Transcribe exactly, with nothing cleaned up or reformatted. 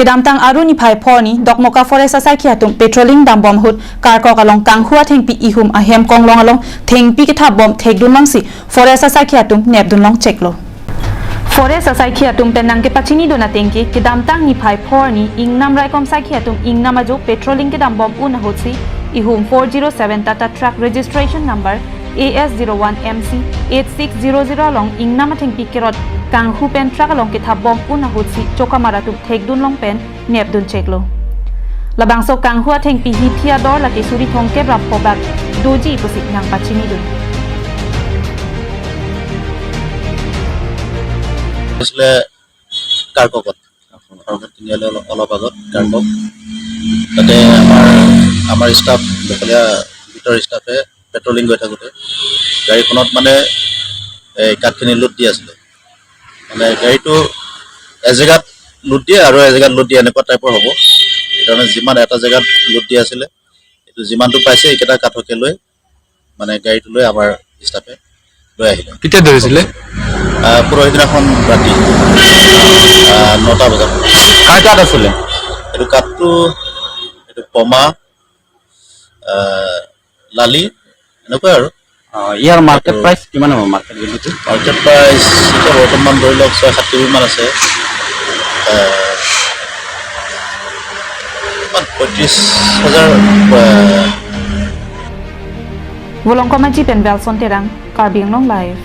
Kedamtang Aru niphai phor arni Dokmoka Forest asaikhi atum patrolling dambom ahut Karkok along kanghu athengpi ihum ahem konglong along thengpi kethapbom thekdun longsi Forest asaikhi atum nepdun longcheklo. Forest asaikhi atum pen nangkepachinidun atengke, kedamtang niphai phor arni Ingnam Raikom asaikhi atum Ingnam ajo patrolling kedambom un ahutsi ihum four zero seven Tata truck registration number A S zero one M C eight six zero zero along Ingnam athengpi kerot kanghu pen truck along kethapbom un ahutsi chokamar atum thekdun long pen nepduncheklo. Labangso kanghu athengpi hithi ador lake suri thomkep ra phobak doji pusi nangpachinidun. আছিলে কাৰ্ককত। কাৰ্ককত তিনিআলি অলপ, অলপ আগত কাৰ্কক। তাতে আমাৰ, আমাৰ ষ্টাফ, দীঘলীয়া বিটৰ ষ্টাফে পেট্ৰলিং গৈ থাকোঁতে গাড়ীখনত মানে এই কাঠখিনি লোড দি আছিলে। মানে গাড়ীটো এজেগাত লোড দিয়ে আৰু এজেগাত লোড দিয়ে, এনেকুৱা টাইপৰ হ'ব। সেইকাৰণে যিমান এটা জেগাত লোড দি আছিলে, এইটো যিমানটো পাইছে, এইকেইটা কাঠকে লৈ মানে গাড়ীটো লৈ আমাৰ ষ্টাফে লৈ আহিলে। কেতিয়া ধৰিছিলে? আহ, পৰহি দিনাখন ৰাতি আহ, নটা বজাত। কাৰ তাত আছিলে? এইটো কাঠটো, এইটো পমা, আহ, লালি, এনেকুৱা আৰু। অ, ইয়াৰ মাৰ্কেট প্ৰাইচ কিমান হ'ব? মাৰ্কেট ভেলুটো? মাৰ্কেট প্ৰাইচ এতিয়া বৰ্তমান ধৰি লওক ছয় সাত কেবিমান আছে। আহ, কিমান? পঁয়ত্ৰিশ হাজাৰ, আহ, Volongkom Aji pen Belson Terang, Karbi Anglong Live.